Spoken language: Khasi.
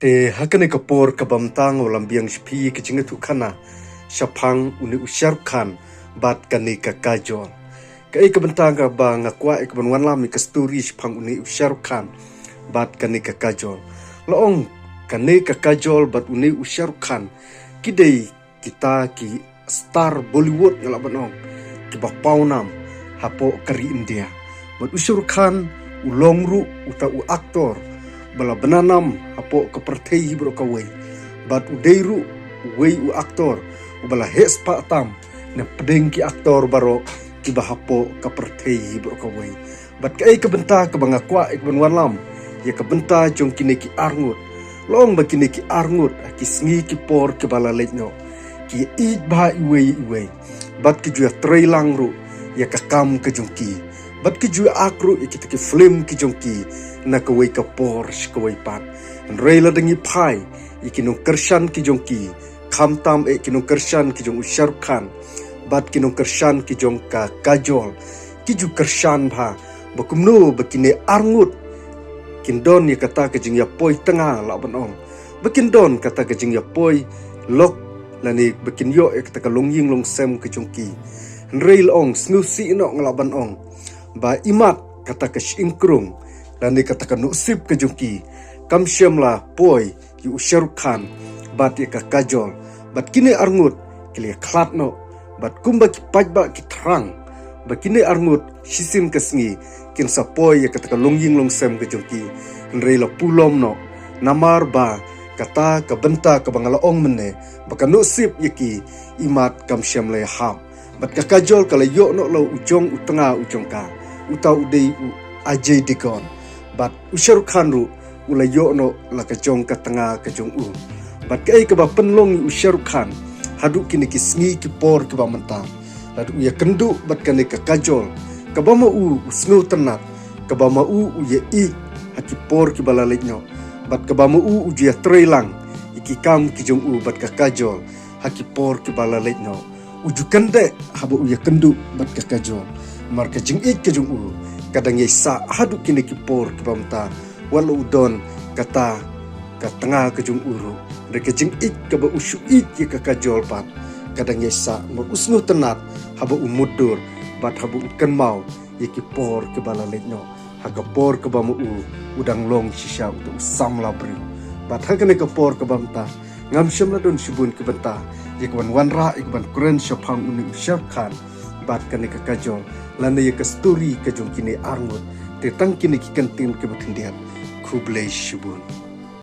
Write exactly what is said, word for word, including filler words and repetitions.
Te ha kane ka por kaba mynta nga wallam biang sha phi ka jingïathuhkhana shaphang une u Shah Rukh Khan bad kane ka Kajol. Kaei ka bynta kaba nga kwah ïa kaban wanlam ïa ka story shaphang une u Shah Rukh Khan bad kane ka Kajol. La ong kane ka Kajol bad une u Shah Rukh Khan ki dei kita ki star Bollywood nga lah ban ong kiba paw nam hapoh ka ri India. Bad u Shah Rukh Khan u long ruh uta u actor ba la bna nam hapoh ka pyrthei hi baroh kawei. Bad u dei ruh uwei u actor uba la heh spah tam na pdeng ki actor baroh kiba hapoh ka pyrthei hi baroh kawei. Bad kaei ka bynta kaba nga kwah ïa kaban wanlam ïa ka bynta jong kine ki arngut. La ong ba kine ki arngut ha ki sngi ki por kiba la leit noh ki ïeit bha iwei iwei. Bad ki ju ïatreilang ruh ïa ka kam ka jong ki. Bad ki ju ïa ak ruh ïa kita ki film ki jong ki na kawei ka por sha kawei pat. Hynrei lada ngi phai ïa ki nongkyrshan ki jong ki, khamtam eh ki nongkyrshan ki jong u Shah Rukh Khan bad ki nongkyrshan ki jong ka Kajol, ki ju kyrshan bha ba kumno ba kine arngut kin don ïa kata ka jingïapoi tnga lah ban ong, ba kin don kata ka jingïapoi lok lane ba kin ïoh ïa kata ka longïing longsem ka jong ki. Hynrei la ong sngewsih noh nga lah ban ong ba imat kata ka shyieng krung lane kata ka nusip ka jong ki kam shym la poi ïa u Shah Rukh Khan bad ïa ka Kajol. Bad kine arngut ki la ïakhlad noh bad kumba ki paidbah ki thrang ba kine arngut shisien ka sngi kin sa poi ïa kata ka longïing longsem ka jong ki. Hynrei la pulom noh namar ba kata ka bynta kaba nga la ong mynne ba ka nusip ïa ki imat kam shym la ïahap. Bad ka Kajol ka la ïoh noh la u jong u tnga u jong ka, uta u dei u Ajay Devgan. Bad u Shah Rukh Khan ruh u la ïoh noh la ka jong ka tnga ka jong u. Bad kaei kaba pynlong ïa u Shah Rukh Khan haduh kine ki sngi ki por kiba mynta, lada u ïakynduh bad kane ka Kajol, kaba ma u u sngewtynnat, kaba ma u u ïaieit ha ki por kiba la leit noh, bad kaba ma u u ju ïatreilang ïa ki kam ki jong u bad ka Kajol ha ki por kiba la leit noh. U ju kyndeh haba u ïakynduh bad ka Kajol. Namar ka jingïeit ka jong u ka dang ïai sah haduh kine ki por kiba mynta. Wat la u don kata ka tnga ka jong u ruh, hynrei ka jingïeit kaba u shu ïeit ïa ka Kajol pat ka dang ïai sah. Namar u sngewtynnat haba u mutdur bad haba u kynmaw ïa ki por kiba la leit noh, ha ka por kaba ma u u dang long shisha uta u samla briew. Bad ha kane ka por kaba mynta ngam shym la don shibun ki bynta ïa kaban wanrah ïa kaban kren shaphang une u Shah Rukh Khan bad kane ka Kajol lane ïa ka story ka jong kine arngut. Te tang kine ki kyntien kiba khyndiat. Khublei shibun.